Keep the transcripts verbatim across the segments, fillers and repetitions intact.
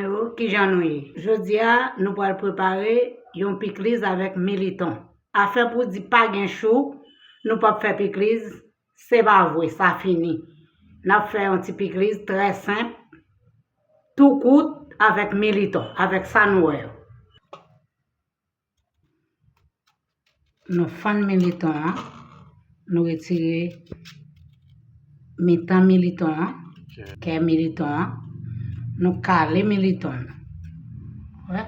Yo, kijan nou ye? Jodi a, nou pral prepare yon pikliz avèk militon. Afè pou di pa gen chou, nou p ap fè pikliz, se pa vre, sa fini. N ap fè yon ti pikliz trè senp, tou kout, avèk militon, avèk sa nou wè yo. Nou fann militon an, nou retire mitan militon an, kè militon an, nou kale militon an. Wè.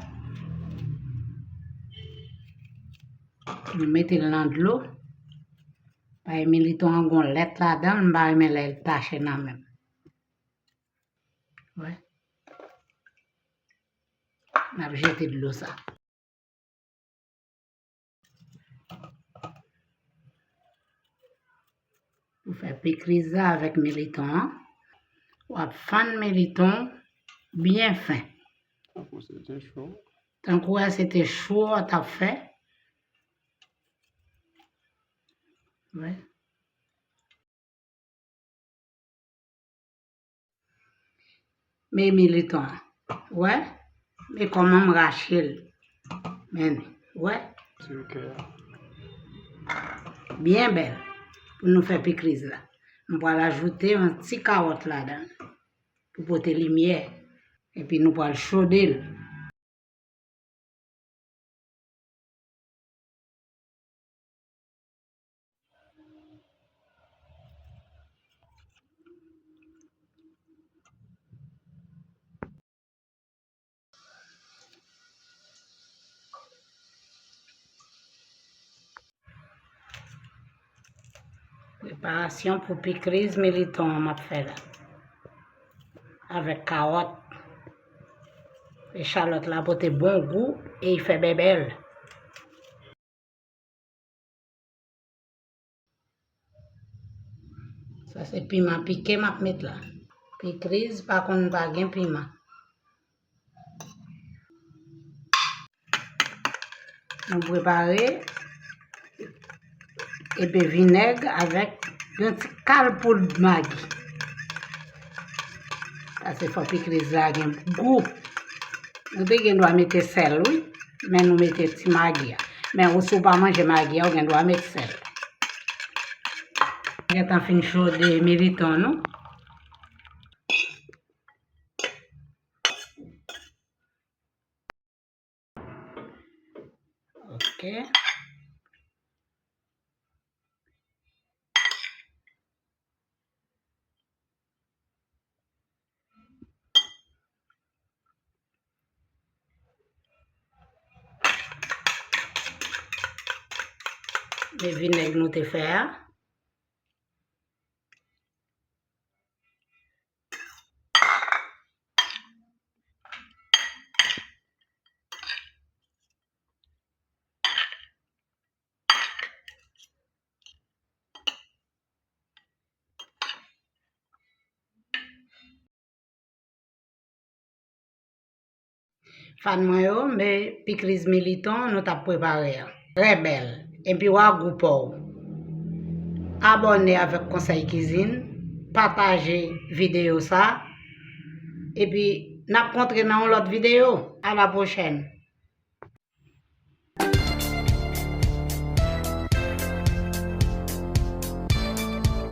Nou mete l nan dlo. Bay militon an gon lèt ladan l, m pa renmen lè l tache nan men m. Wè. N ap jete dlo sa. Pou fè pikliz la avèk militon an, w ap fann militon byen fen. Tankou se te cho. Tankou wè se te cho w t ap fè. Wè. Men militon an. Wè? Men kòman m rache l. Men, wè? Byen bèl. Pou nou fè pikliz la. M pral ajoute yon ti kawòt ladan l. Pou pote limyè. Epi nou pral chode l. Preparasyon pou pikliz militon an m ap fè la. Avèk kawòt. Echalòt la pote bon gou e l fè bèbèl. Sa se piman pike m ap met la. Pikliz pa konn pa gen piman. Nou prepare epi vinèg avèk yon ti kal poud magi. Paske fò pikliz la gen gou. Nou te gen dwa mete sèl, wi, men nou mete ti magi a. Men ou, si w pa manje magi a, ou gen dwa met sèl. Gentan fin chode militon nou. Ok. Men vinèg nou te fè a. Fan mwen yo, men pikliz militon nou t ap prepare a. Trè bèl. Epi w a gou pa w. Abòne avèk Konsèy Kizin, pataje videyo sa. Epi n ap kontre nan yon lòt videyo. A la pwochèn.